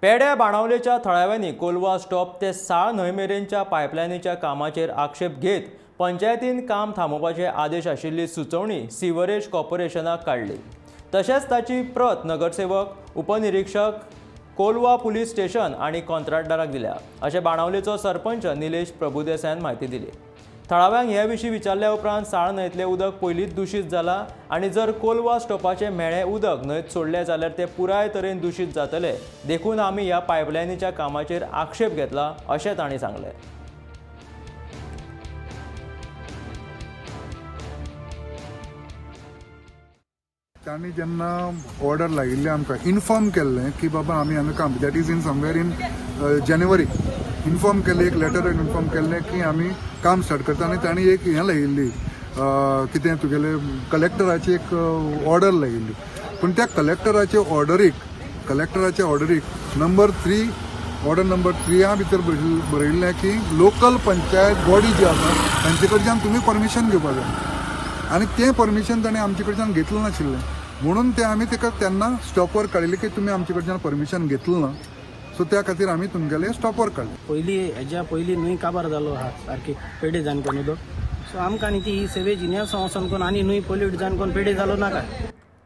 पेड्या बाणावलेच्या थळाव्यांनी कोलवा स्टॉप ते साळ न्हंय मेरेनच्या पायपलायनीच्या कामाचेर आक्षेप घेत पंचायतीन काम थांबोवपाचे आदेश आशिल्ली सुचोवणी सिवरेज कॉर्पोरेशनाक काडली. तशेंच ताची प्रत नगरसेवक, उपनिरीक्षक, कोलवा पुलीस स्टेशन आनी कॉंत्राटदाराक दिल्या, अशें बाणावलेचो सरपंच निलेश प्रभुदेसायान म्हायती दिली. थळाव्यांक हे विशीं विचारल्या उपरांत साळ न्हंयतलें उदक पयलींच दुशीत जालां आनी जर कोलवा स्टॉपाचें म्हेळें उदक न्हंयत सोडलें जाल्यार तें पुराय तरेन दुशीत जातलें, देखून आमी ह्या पायपलायनीच्या कामाचेर आक्षेप घेतला, अशें तांणी सांगलें. तांणी जेन्ना ऑर्डर लायिल्ली, आमकां इन्फॉर्म केल्लें की बाबा आमी हांगा काम, that is in somewhere in January inform केल्लें, एक लेटर इन्फॉर्म केल्लें की आमी काम स्टार्ट करता. आनी तांणी एक हें लायिल्ली, कितें तुगेलें, कलेक्टराची एक ऑर्डर लायिल्ली. पूण त्या कलेक्टराचे ऑर्डरीक नंबर 3, ऑर्डर नंबर 3 भितर बरयिल्लें की लोकल पंचायत बॉडी जी आसा तांचे कडच्यान तुमी परमिशन घेवपा जाय. आनी तें परमिशन ताणें आमचे कडच्यान घेतलें नाशिल्लें, म्हणून तें आमी ताका तेन्ना स्टॉप वर्क काडिल्लें की तुमी आमचे कडच्यान परमिशन घेतलें ना, सो त्या खातीर आमी तुमगेलें स्टॉप वर्क काडलें. पयली हेज्या पयली न्हंय काबार जालो आहा सारकी, पेडे जावन कोन उदक. सो आमकां न्ही ती ही सेवेज हिंगा वचोन कोन आनी न्हंय पोल्यूट जावन कोन पेडे जालो नाका.